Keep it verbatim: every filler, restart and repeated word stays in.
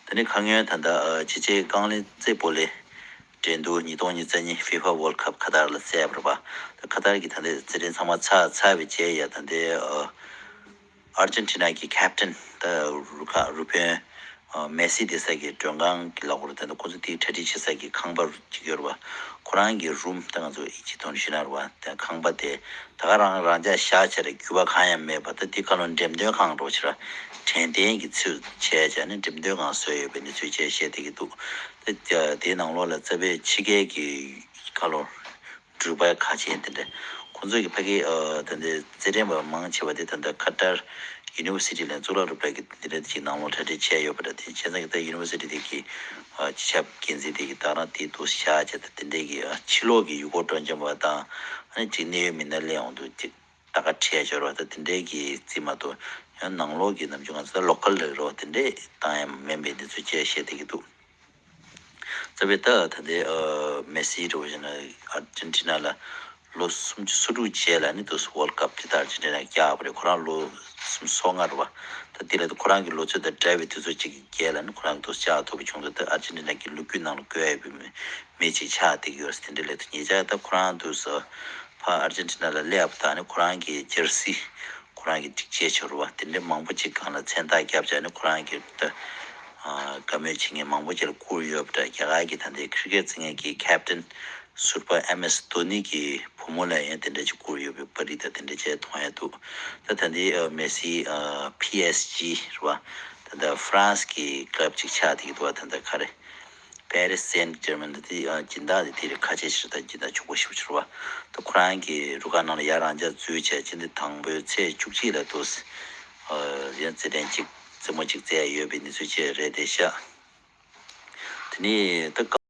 ད་ནི་ཁ་སྔོན་ད་ལྟ་ཨ་ཕྱི་རྒྱལ་རྐང་ལེན་རྩེད་སྤོ་ལོའི་འགྲན་བསྡུར་ཉིས་སྟོང་ཉི་ཤུ་རྩ་གཉིས་ཧྥི་ཧྥ་ཝོལ་ཌི་ཀབ་ཁ་ཏར་ལ་རྩེ་བ་རེད་པ། ད་ཁ་ཏར་གྱི་ད་ལྟའི་རྩེད་འགྲན་ཚང་མ་ཚར་ཚར་བའི་རྗེས་ཡ་ད་ལྟའི་ཨ་ཨར་ཇན་ཊི་ན་གི་ཁེབ་ཊན་ད་རུ་ཁག་རུ་དཔོན་ཨ་མེ་སི་བསྡད་ས་གི་མགྲོན་ཁང་གི་ལ་འོག་རུ་ད་ལྟ་ཁོ་ཚོ་དེའི་གྲ་སྒྲིག་བྱེད་ས་གི་ཁང་པ་ཅིག་ཡོད་རེད་པ། ཁོ་རང་གི་རུམ་ད་ང་ཚོ་ཡིག་ཆ་ཐོག་ནས་ཞུས་ན་རེད་པ། ད་ཁང་པ་དེ་ད་ག་རང་རང་འཇགས་བཞག་བྱས་རེད། རྒྱུ་བ་གང་ཡང་མེད་པ། ད་དེ་ཁ་ལོ་འགྲེམས་སྟོན་ཁང་འགྲོ་བྱས་ར་དྲན་རྟེན་གྱི་ཚུལ་བྱས་བྱས་ནས་འགྲེམས་སྟོན་ཁང་བཟོས་ཡོད་པའི་གནས་ཚུལ་བཅས་བཤད་བསྡད་ཀྱི་འདུག་ད་དེའི་ནང་ལོགས་ལ་རྩ་བའི་ཕྱི་རྒྱལ་གྱི་ཁ་ལོ་འགྲུལ་པ་ཁག་ཆེན་དེ་འདྲ་ཁོང་ཚོ་གི་ཕ་གི་ཨ་ད་ལྟའི་རྩེད་འགྲན་པ་མང་ཆེ་བ་དེ་ད་ལྟ་ཁ་ཏར་ཡུ་ནི་ཝར་སི་ཊི་ལ་གཙུག་ལག་སློབ་གྲྭ་གི་དེ་འདྲ་ཅིག་ནང་ལོགས་གྲ་སྒྲིག་བྱས་ཡོད་པ་འདྲ། དེ་བྱས་ཙང་གི་ད་ཡུ་ནི་ཝར་སི་ཊི་དེ་གི་ཨ་སྤྱི་ཁྱབ་འགན་འཛིན་དེ་གི་ད་རང་དེ་འདུག་བཞག་བྱས། ད་དེ་འདྲའི་གི་ཨ་ཕྱི་ལོགས་ཀྱི་ཡུལ་སྐོར་སྤྲོ་འཆམ་པ་དང་ཨ་ནི་ཅིག་གནད་ཡོད་མི་སྣ་སླེབས་ཡོང་དུས་ཅིག་ད་ག་ཁྲལ་འབྱོར་བ་ད་དེ་འདྲའི་གི་རྩིས་མ་གཏོགས་ཡང་ནང་ལོགས་ཀྱི་ནམ་རྒྱུན་ང་ཚོ་ད་ལོ་ཀལ་རེད་རོ་དེ་འདྲའི་བཏང་ཡ་མིན་པའི་གནས་ཚུལ་བཅས་བཤད་བསྡད་ཀྱི་འདུག་རྩ་བའི་ད་ད་ལྟའི་ཨ་མེ་སི་འདྲ་བོ་བྱས་ན་ཨར་ཇན་ཊི་ན་ལ་ལོ་སུམ་ཅུ་སོ་དྲུག་རྗེས་ལ་ནི་དུས་སུ་ཝོལ་ཌི་ཀབ་དེ་ད་ཨར་ཇན་ཊི་ན་བཀྱག་པ་རེད། ཁོ་རང་ལོ་སུམ་ཅུ་སོ་ལྔ་རེད་བ། ད་དེ་ལ་ད་ཁོ་རང་གི་ལོ་ཚོད་དང་འདྲ་བའི་དུས་ཚོད་ཅིག་གི་རྗེས་ལ་ནི་ཁོ་རང་གི་དུས་སུ་བཅག་ཐུབ་པ་བྱུང་ཚེ་ད་ཨར་ཇན་ཊི་ན་གི་ལོ་རྒྱུས་ནང་ལ་དགོས་ཡ་ཡོད་པའི་མི་མི་ཅིག་ཆགས་བསྡད་ཀྱི་ཡོད་རེད། དེ་འདྲ་ལས་ད་ཉེ་ཆར་ད་ཁོ་རང་དུས་སུ་ཕར་ཨར་ཇན་ཊི་ན་ལ་སླེབས་པ་དང་ནི་ཁོ་རང་གི་ཇར་སི་ཁོ་རང་གི་སྒྲིག་ཆས་བྱས་རེད་བ། དེ་འདྲ་མང་པོ་ཅིག་སྒང་ལ་མཚན་རྟགས་བརྒྱབ་བྱས་ནས་ཁོ་རང་གི་ད་ཨ་དགའ་མོས་བྱེད་མཁན་མང་པོ་ཅིག་ལ་བསྐུར་ཡོད་པ་འདྲ། རྒྱ་གར་གྱི་ད་ལྟའི་ཁི་རི་ཀེཊ་རྩེད་མཁན་གྱི་ཁེབ་ཊན་ཟུར་པ་ཨེམ་ཨེས་དྷོ་ནི་གི་བུ་མོ་ལ་ཡང་དེ་འདྲ་ཅིག་བསྐུར་ཡོད་པའི་པར་རིས་དང་དེ་འདྲ་བཅས་མཐོང་ཡ་འདུག་ད་ད་ལྟའི་ཨ་མེ་སི་ཨ་པི་ཨེས་ཇི་རེད་བ། ད་ལྟ་ཧྥ་རན་སི་གི་ཀླབ་ཅིག་ཆགས་བསྡད་ཀྱི་འདུག་བ། ད་ལྟ་ག་རེ། པེ་རི་སི་སེན་ཇར་མན་ད་དེ་ཨ་སྦྱིན་བདག་དེ་དེ་རེད། ཁ་ཆེ་ཞིག་རེད། ད་སྦྱིན་བདག་ཕྱུག་པོ་ཞིག་ཞིག་རེད་བ། ད་ཁོ་རང་གི་རུ་ཁག་ནང་ལ་ཡར་རང་འཇགས་འཛུལ་བྱས་སྤྱི་ཟླ་དང་པོའི་ཚེས་བཅུ་གཅིག་ལ་དུ་ཨ་ཡང་རྩེད་འགྲན་ཅིག་རྩེད་མོ་ཅིག་རྩེ་ཡ་ཡོད་པའི་གནས་ཚུལ་བཅས་རེད་དེ་ཤག་དེ་ནས་ད།